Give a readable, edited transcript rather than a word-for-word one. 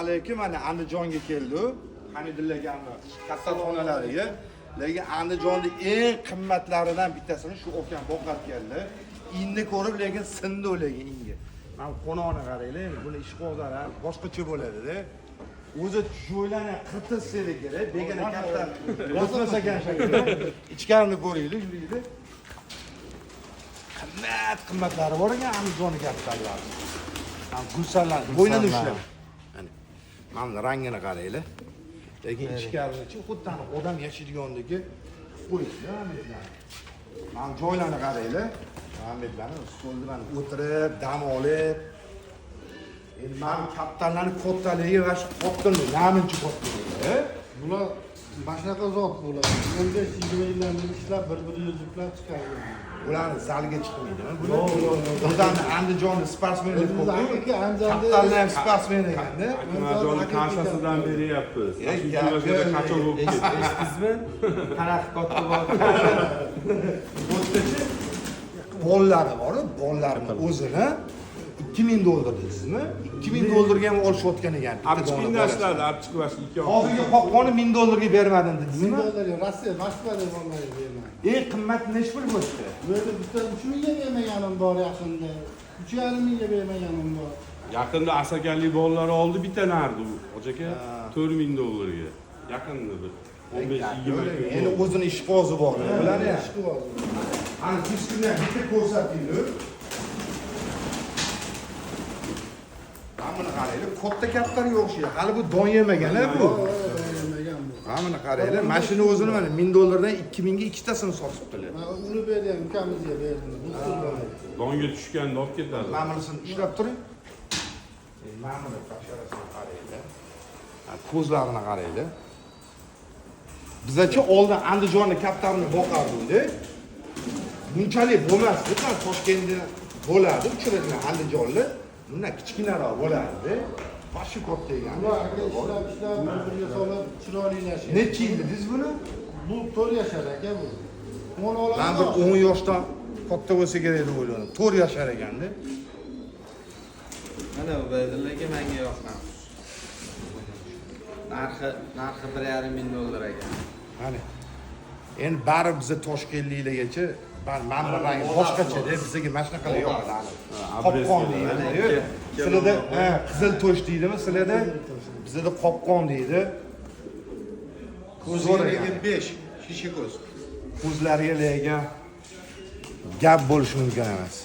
alaykum. Mana Andijonga keldi. Hamidulla akamni kasalxonalariga. Lekin Andijonni eng qimmatlaridan bittasini shu okam boqar keldi. Inni ko'rib, lekin sindi lekin inga. Mana qo'noqni qaranglar, endi buni ishqibozlar ham boshqacha bo'ladi-da. O'zi joylarni qirtilsa kerak, begona katta o'tmas ekan shekilli. Ichkarini ko'ringlar, yuringlar. Qimmat qimmatlari bor ekan Andijonni kapitallar. Mana gulsanlar, bo'ynini ushlab. Mana mana buni rangini qaranglar. Lekin ichkarisichi xuddi ani odam yashaydigandagi qo'yibdi Ahmedlar. Mana joylarni qaranglar. Ahmedlarni stolda mana o'tirib, dam olib. Endi mana kapitallarni kattaligi va shu qottinni, namuncha kattaligi. Bular mana shunaqa zot bular. 15-20 yildan beri ishlab bir-birini juplab chiqargan. Ularni zalga chiqmaydimi? Bular Yo'q, yo'q, yo'q. O'zani Andijonni sportsmenlik O'zimiz haqiqiy Andijonda- Kapitallar ham sportsmen ekanda. Akmaljonning kashasidan beryapmiz. Ey, Shu yoshda qachon bo'lib ketdi? Eshitdingizmi? Qanaqa katta bor. Bu yerdachi bollari bor, bollarini o'zini 2000 dollar deysizmi? 2000 dollarga ham olishayotgan ekan. Bitta Abchiq dona mingda bolasi. ishladi, abchiq vash ikki Hozirgi qopqoni 1000 dollarga bermadim 1000 dedingizmi? dollarga Rossiya, Moskvada bormaydi bermaydi. Eng qimmat nechi pul bo'ldi? Bu yerda bitta 3 mingga bermaganim bor yaqinda. 3,5 mingga bermaganim bor. Yaqinda asakalik bolalar oldi bitta nardi u. Hoji aka 4000 dollarga. Yaqinda bir 15-20 kun. Endi o'zini ishqibozi bor. Bularni ham. Ishqiboz. Ana diskini ham bitta ko'rsatinglar. Mana buni qaranglar, katta kaptarga o'xshaydi. Hali bu don yemagan bu. Yemagan bu. Mana buni qaranglar, mashina o'zini mana 1000 dollardan 2000 ga ikkitasini sotibdilar. Mana uni berdim, ukamizga berdim. Do'stim bor. Donga tushganda olib ketadi. Mana bunisini ushlab turing. Mana buni basharasini qaranglar. Ha, ko'zlarini qaranglar. Bizachi oldin Andijonni kaptarini boqardik-da. Bunchalik bo'lmasdi. Mana Toshkentda bo'ladi, uchraydigan Andijonlar bundan kichkinaroq bo'lardi. Boshi katta ekan. Bular aka ishlab ishlab bir-biriga solib chiroylilashyapti. Necha yil dedingiz buni? Bu 4 yashar aka bu. 10 oladi. Men bir 10 yoshdan katta bo'lsa kerak deb o'yladim. 4 yashar ekanda. Mana Ubaydulla aka menga yoqqan. Narxi 1,5 ming dollar ekan. Mana. Endi baribir biza toshkentliklargacha mana bu rang boshqacha-da, bizga mana shunaqalar yoqadi. Qopqon deydi. Sizlarda qizil to'sh deydimi sizlarda? Bizda qopqon deydi. Ko'ziga lekin 5 shisha ko'z. Ko'zlariga lekin gap bo'lishi mumkin emas.